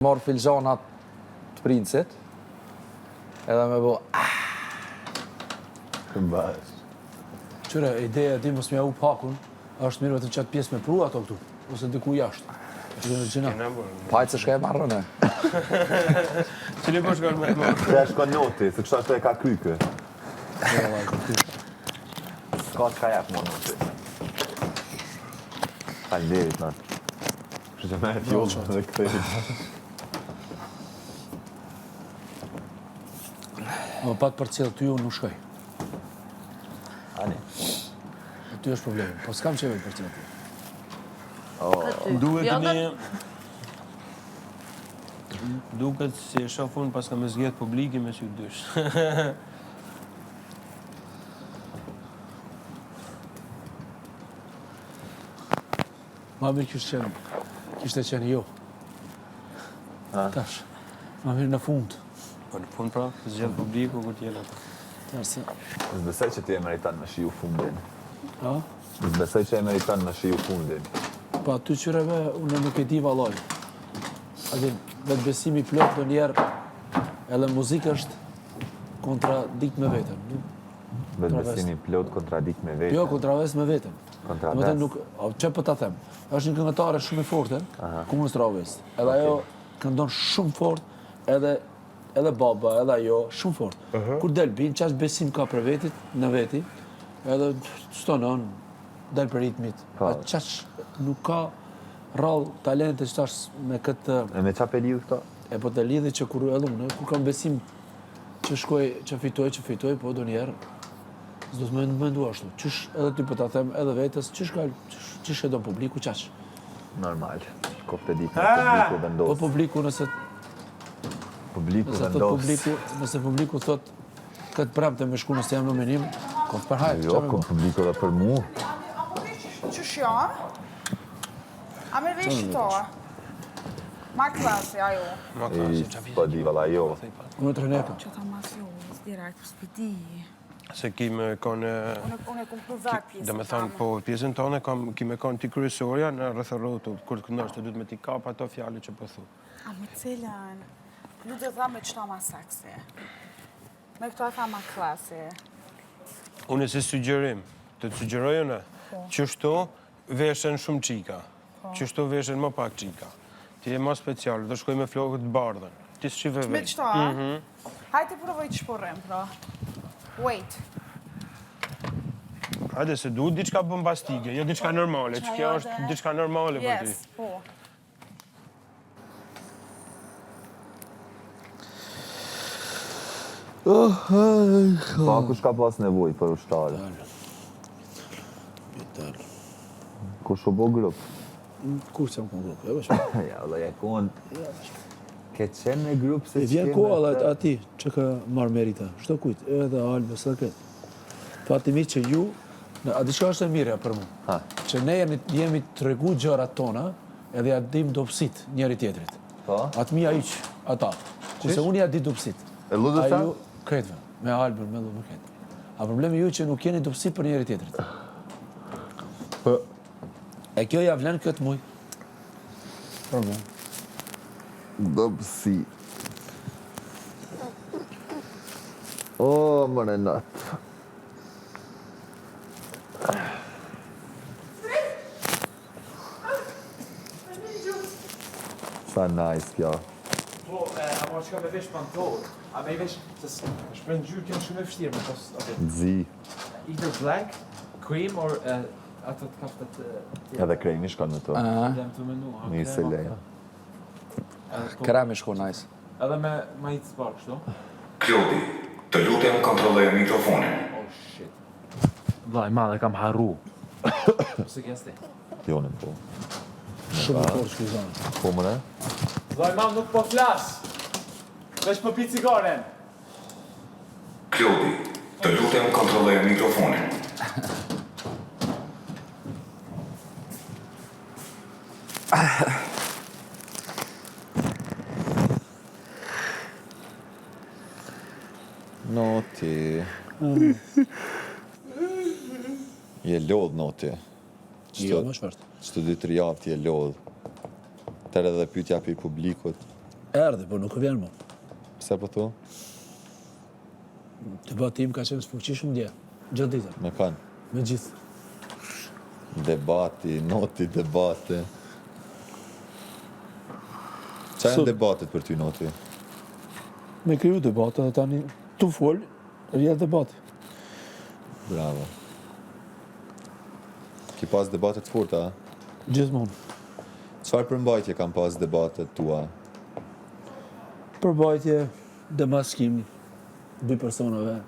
Marr filxhanat të princit edhe me bo Bash. Qyre, ideja e di mos m'ja hup hakun, është mirë vetëm qatë pjesë me pru ato këtu, ose diku jashtë. Që në gjina. Pajtë se shka e marrën e. Cili po shkon me marrë? Se shkon noti, se kështu ashtu e ka kry kë. S'ka çka jep mo noti. Faleminderit, not. Kështu që merr fjollë dhe kthej. Më pa të përcjell ty, unë nuk shkoj. Ani. E ty është problemi, po s'kam qejf të përcjell ty. Oh. Duhet një... Duket si e shoh unë pas ka me zgjedh publiki me sy dysh. Ma mirë kishte qenë, kishte qenë jo. Tash, ma mirë në fund. Po në fund pra, zgjedh publiku kur t'jenë ato. Tash se... S'besoj që ti e meriton me shiju fundin. Ha? S'besoj që e meriton me shiju fundin. Pa ty qyreve, unë nuk e di vallaj. A din, vetëbesimi plot ndonjëherë, edhe muzikë është kontradikt me veten. Vetëbesimi plot kontradikt me veten. Jo, kontravers me veten. Kontravers. Nuk, që po ta them, është një këngëtare shumë e forte, Kumës Ravës. Edhe ajo këndon shumë fort, edhe edhe baba, edhe ajo, shumë fort. Kur del bin, qaq besim ka për vetit, në veti, edhe stonon, del për ritmit. Po. A qaq nuk ka rrallë talente që tash me këtë... E me qa pe lidh këto? E po të lidhi që kur edhe unë, kur kam besim që shkoj, që fitoj, që fitoj, po ndonjëherë, s'do të më mendu ashtu. Qysh edhe ty po ta them edhe vetes, qysh ka, qysh, qysh e do publiku qaq. Normal. Koftë e ditë me publiku vendos. Po publiku nëse Publiku nëse thot vendos. publiku, nëse publiku thot këtë premte me shku nëse jam nominim, koftë për hajr, Jo, qa me ko bo? publiku edhe për mu. Qysh jo? A me vesh to? Ma klasi, ajo. Ma klasi, Ej, Po di valla, jo. Unë të rëneka. Që ta mas jo, s'direkt, po s'pi di. Se ki me konë... Unë unë e kom pru vetë pjesën Do me thonë, po pjesën tonë kam, ki me konë ti kryesorja në rreth e rrotull, kur të këndosh të duhet me ti kap ato fjalë që po thu. A me cilën? Lutë tha me qëta ma seksi. Me këto e tha ma klasi. Unë si sugjerim, të të sugjeroj unë, Po. qështu veshen shumë qika, Po. qështu veshen më pak qika. Ti je ma special, do shkoj me flokët të bardhën. Ti s'shife Me vetë. qëta, a? Mhm. Hajde provoj të shporrim, pra. Wait. Hajde, se du diçka bombastike, jo diçka normale, që kjo Qajo është dhe- diçka normale për ty. Yes, po. Pa kush ka pas nevojë për ushtarë? Kush u bo grup? Kur s'jam kon grup, e vesh. Ja, valla, je kon... Ke qenë në grup se I vjen qe koha me edhe ati që ka marrë merita, çdo kujt, edhe Albës edhe këtë. Fati mirë që ju, në, a diçka është e mirë për mu, Ha. që ne jemi, jemi tregu gjërat tona, edhe ja dim dobësit njëri tjetrit. Po? Atë mi ja ata. Kurse unë ja di dobësit. E Lludës A ta? ju, krejtve, me Albën, me Lludën, me krejt. A problemi ju që nuk jeni dobësi për njëri tjetrit. Po. E kjo ja vlen këtë muj. Për mu. Dobësi. O, mëre natë. Sa nice kjo. Po, e, a ma qka me vesh pantoll, a me i vesh, se shpër ngjyrë kjo shumë e vështirë me pas, okay. Zi. Either black, cream or e, ato të kaftat e, tjera. Edhe kremi shkon me to. Jam të menu, a Mirë se krem, leja. Edhe po- Kremi shko nice. Edhe me majic të parë kështu. Klodi, të lutem kontrolloje mikrofonin. Oh shit. Vllai madh e kam harru. Po se kesti. Jo, në po. Shumë i fortë ky zonë. Po mëre? Vllai madh nuk po flas. Veç po pi cigaren. Klodi, të lutem kontrolloje mikrofonin. Noti. Je lodh, Noti. Jo, më shpërt. Qëto dy, tri javë ti je lodh. Tërë edhe pyetja për publikut. Erdhi, po nuk vjen më. Pse po thu? Debati im ka qenë i fuqishëm dje, gjithë ditën. Me kanë? Me gjithë. Debati, noti, debate. Qa janë debatet për ty, noti? Me kriju debate dhe tani tu fol, rrjedh debati. Bravo. Ki pas debate të forta, a? Gjithmonë. Çfarë përmbajtje kanë pas debatet tua? Përmbajtje, demaskim, dy personave.